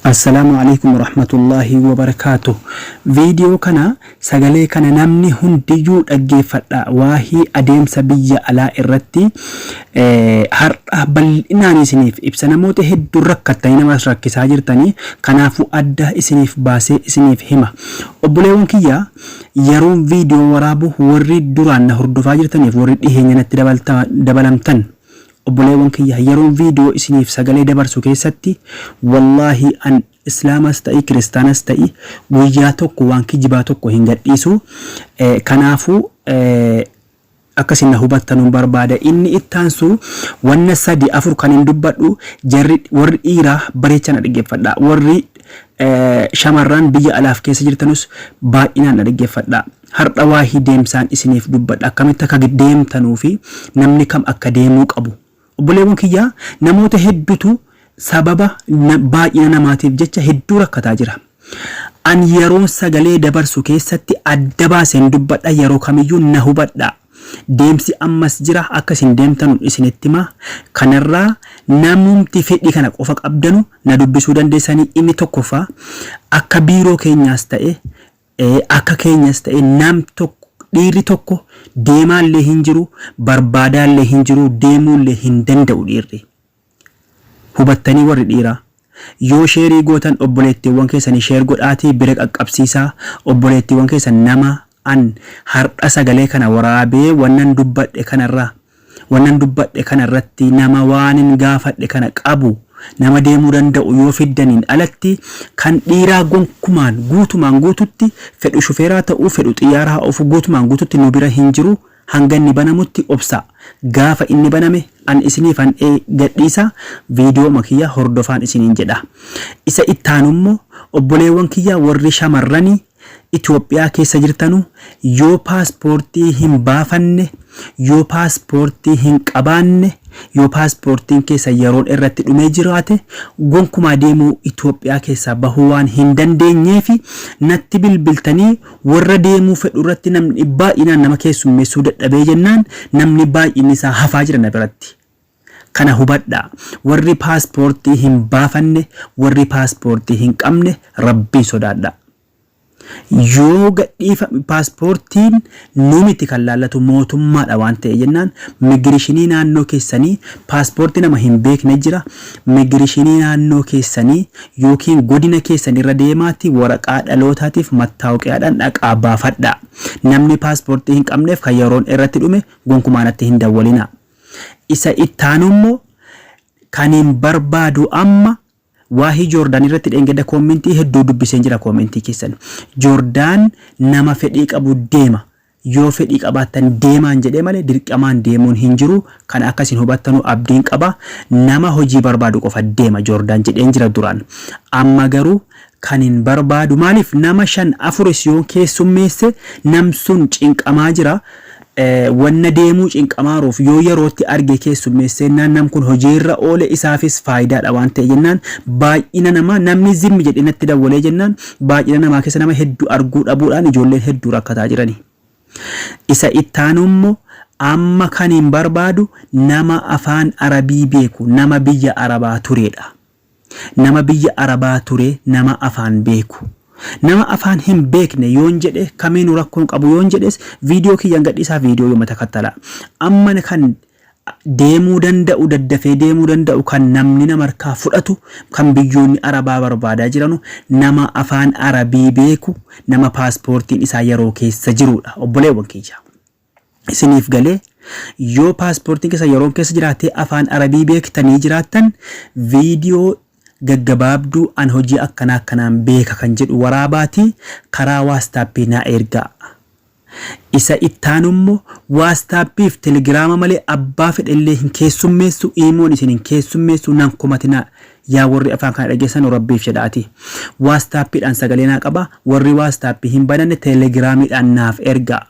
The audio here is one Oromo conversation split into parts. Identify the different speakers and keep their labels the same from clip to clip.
Speaker 1: Assalaamu Aleykum Warahmatullaahi Wabarakaatuh. Viidiyoo kana sagalee kana namni hundiyyuu dhaggeeffadha. Waahii adeemsa biyya alaa irratti har'a bal'inaan isiniif ibsa. Namoota hedduun rakkattanii namas rakkisaa jirtanii kanaafuu adda isiniif baasee isiniif hima. Obboleewwan kiyya yeroon viidiyoo waraabu warri duraan na hordofaa jirtaniif warri dhiheenya natti dabalamtan Obboleewwan kiyya yeroon video isiniif sagalee dabarsu keessatti wallaahi an islaamas ta'i kiristaanas ta'i guyyaa tokko waan kijibaa tokko hin gadhiisu kanaafuu akka isin na hubattanuun barbaada inni ittaansu wanna sadi afur kan hin dubbadhu jarri warri dhiiraa bareecha na dhaggeeffadha warri shamarraan biyya alaaf keessa jirtanus baay'inaan na dhaggeeffadha Hardha waahii deemsaan isiniif dubbadha akkamitti akka deemtanuu fi namni kam akka deemuu qabu. Obboleewwan kiyya namoota heddutu sababa baay'ina namaatiif jecha hedduu rakkataa jira. An yeroon sagalee dabarsu keessatti adda baaseen dubbadha yeroo kamiyyuu na hubadhaa. Deemsi ammas jira akka isin deemtanu isinitti hima. Kanarraa namumti fedhii kana qofa qabdanu na dubbisuu dandeessanii inni tokkoffaa akka biiroo keenyaas ta'e Akka keenyas ta'e nam tokko dhiirri tokko deemaallee hin jiru, barbaadaallee hin jiru, deemuullee hin danda'u dhiirri. Hubattanii warri dhiiraa. Yoo sheerii gootan obboleettiiwwan keessanii sheer godhaatii bira qaqqabsiisaa obboleettiiwwan keessan nama an har'a sagalee kana waraabee wannan dubbadhe kanarraa Wannan dubbadhe kana irratti nama waanin gaafadhe kana qabu, nama deemuu danda'u yoo fiddaniin alatti kan dhiiraa gonkumaan guutumaan guututti fedhu shufeeraa ta'u fedhu xiyyaara haa oofu guutumaan guututti nu bira hin jiru hanga inni banamutti obsaa. Gaafa inni baname an isiniifan gadhiisa viidiyooma kiyya hordofaan isiniin jedha. Isa ittaanummoo obboleewwan kiyya warri shamarranii Itoophiyaa keessa jirtanu yoo paaspoortii hin baafanne, yoo paaspoortii hin qabaanne, yoo paaspoortiin keessan yeroon irratti dhumee jiraate gonkumaa deemuu Itoophiyaa keessaa bahuu waan hin dandeenyeefi natti bilbiltanii warra deemuu fedhu irratti namni baay'inaan nama keessummeessuu dadhabee jennaan namni baay'inni isaa hafaa jira na biratti. Kana hubadhaa! Warri paaspoortii hin baafanne, warri paaspoortii hin qabne Rabbiin sodaadhaa. Yoo gadhiifame paaspoortiin nu miti kan laallatu mootummaadha waan ta'e jennaan migirishinii naannoo keessanii paaspoortii nama hin beekne jira migirishinii naannoo keessanii yookiin godina keessan irra deemaati waraqaa dhalootaatiif mattaawqiyaadhaan dhaqaa baafadhaa. Namni paaspoortii hin qabneef kan yeroon irratti dhume gonkumaa natti hin dawwalinaa. Isa ittaanummoo kaniin barbaadu amma waahii Joordaan irratti dheengadda koomentii hedduu dubbiseen jira koomentii keessan. Joordaan nama fedhii qabu deema. Yoo fedhii qabaattan deemaan jedhee malee dirqamaan deemuun hin jiru. Kana akka isin hubattanu abdiin qaba. Nama hojii barbaadu qofa deema Joordaan jedheen jira duraan. Amma garuu kanin barbaadu maaliif nama 5 afuris yoon keessummeesse nam sun cinqamaa jira wanna deemuu cinqamaaruuf yoo yerootti arge keessummeesseennaan nam kun hojiirra oole isaafis faayidaadha waan ta'e jennaan baay'ina namaa namni zimmi jedhee natti dawwalee jennaan baay'ina namaa keessa nama hedduu arguu dhabuudhaan ijoolleen hedduu rakkataa jirani. Isa ittaanu immoo amma kaniin barbaadu nama afaan Arabii beeku nama biyya Arabaa tureedha. Nama biyya arabaa ture nama afaan beeku. Nama afaan hin beekne yoon jedhe kamiinu rakkoon qabu yoon jedhes viidiyoo kiyyan gadhiisaa viidiyoo yooma takattalaa. Amma kan deemuu danda'u daddafee deemuu danda'u kan namni nama harkaa fudhatu kan biyyoonni arabaa barbaadaa jiranu nama afaan arabii beeku nama paaspoortiin isaa yeroo keessa jiruudha obboleewwan kiyya. Isiniif galee? Yoo paaspoortiin keessa yeroon keessa jiraatee afaan arabii beektanii jiraattan viidiyoo gaggabaabduu an hojii akkanaa akkanaan beeka kan jedhu waraabaatii karaa waastaappii naa ergaa. Isa ittaanu immoo waastaappiif telegiraama malee abbaa fedhellee hin keessummeessu iimoon isin hin keessummeessu nan komatinaa yaa warri afaan kana dhageessanu rabbiif jedhaatii. Waastaappiidhaan sagalee naa qaba warri waastaappii hin bananne telegiraamiidhaan naaf ergaa.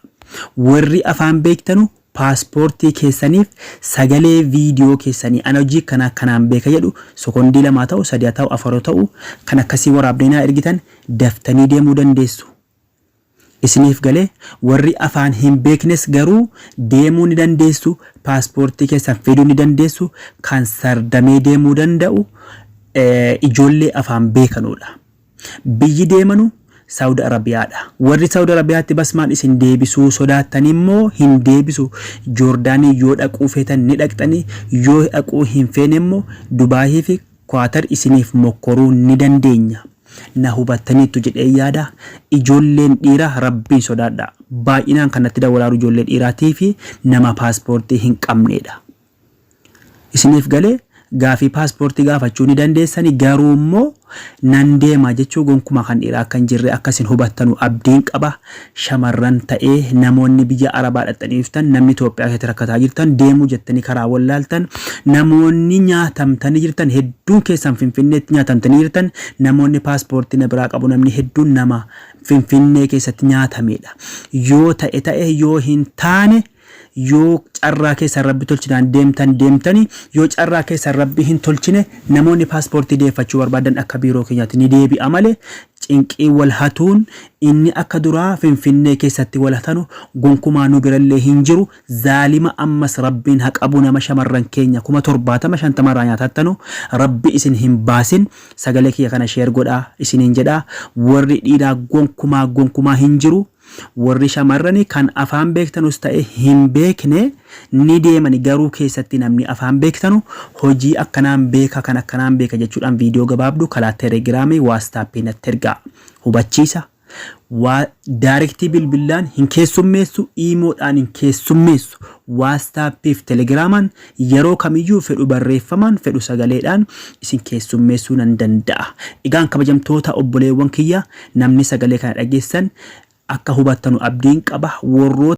Speaker 1: Warri afaan beektanu paaspoortii keessaniif sagalee viidiyoo keessanii an hojii akkanaa akkanaan beeka jedhu sokondii 2 haa ta'u 3 haa ta'u 4 haa ta'u kan akkasii waraabdanii naa ergitan daftanii deemuu dandeessu. Isiniif galee? Warri afaan hin beeknes garuu deemuu ni dandeessu paaspoortii keessan fiduu ni dandeessu kan sardamee deemuu danda'u. Ijoollee afaan beekanuudha. Biyyi deemanu Saudi Arabiyaadha. Warri Saudi Arabiyaatti basmaan isin deebisuu sodaattan immoo hin deebisu. Joordaanii yoo dhaquu feetan ni dhaqxanii, yoo dhaquu hin feene immoo Dubaahii fi Kuwaatar isiniif mokkoruu ni dandeenya. Na hubattaniittu jedheen yaada. Ijoolleen dhiiraa Rabbiin sodaadhaa. Baay'inaan kan natti dawwalaaru ijoollee dhiiraatii fi nama paaspoortii hin qabneedha. Isiniif galee? Gaafii paaspoortii gaafachuu ni dandeessani garuu immoo nan deema jechuu gonkumaa kan dhiiraa akka hin jirre akka isin hubattanu abdiin qaba. Shamarran ta'ee namoonni biyya Arabaa dhaqxanii dhuftan, namni Itoophiyaa keessatti rakkataa jirtan, deemuu jettanii karaa wallaaltan, namoonni nyaatamtanii jirtan hedduun keessan Finfinneetti nyaatamtanii jirtan, namoonni paaspoortii na biraa qabu namni hedduun nama Finfinnee keessatti nyaatameedha. Yoo ta'e ta'e yoo hin taane Yoo carraa keessan Rabbi tolchinaan deemtan deemtani, yoo carraa keessan Rabbi hin tolchine namoonni paaspoortii deeffachuu barbaadan akka biiroo keenyaatti ni deebi'a malee cinqii wal hatuun inni akka duraa Finfinnee keessatti wal hatanu gonkumaa nu birallee hin jiru. Zaalima ammas Rabbiin ha qabu nama shamarran keenya 70,000 50 irraa nyaatattanu Rabbi isin hin baasin. Sagalee kiyya kana share godhaa isiniin jedha. Warri dhiiraa gonkumaa gonkumaa hin jiru. Warri shamarrani kan afaan beektanus ta'e hin beekne ni deemani garuu keessatti namni afaan beektanu hojii akkanaan beeka kan akkanaan beeka jechuudhaan viidiyoo gabaabdu kalaa telegiraamii waastaappii natti ergaa. Hubachiisa waa daarektii bilbillaan hin keessummeessu iimoodhaan hin keessummeessu waastaappiif telegiraamaan yeroo kamiyyuu fedhu barreeffamaan fedhu sagaleedhaan isin keessummeessuu nan danda'a. Egaan kabajamtoota obboleewwan kiyya namni sagalee kana dhageessan akka hubattanu abdiin qaba. Warroota.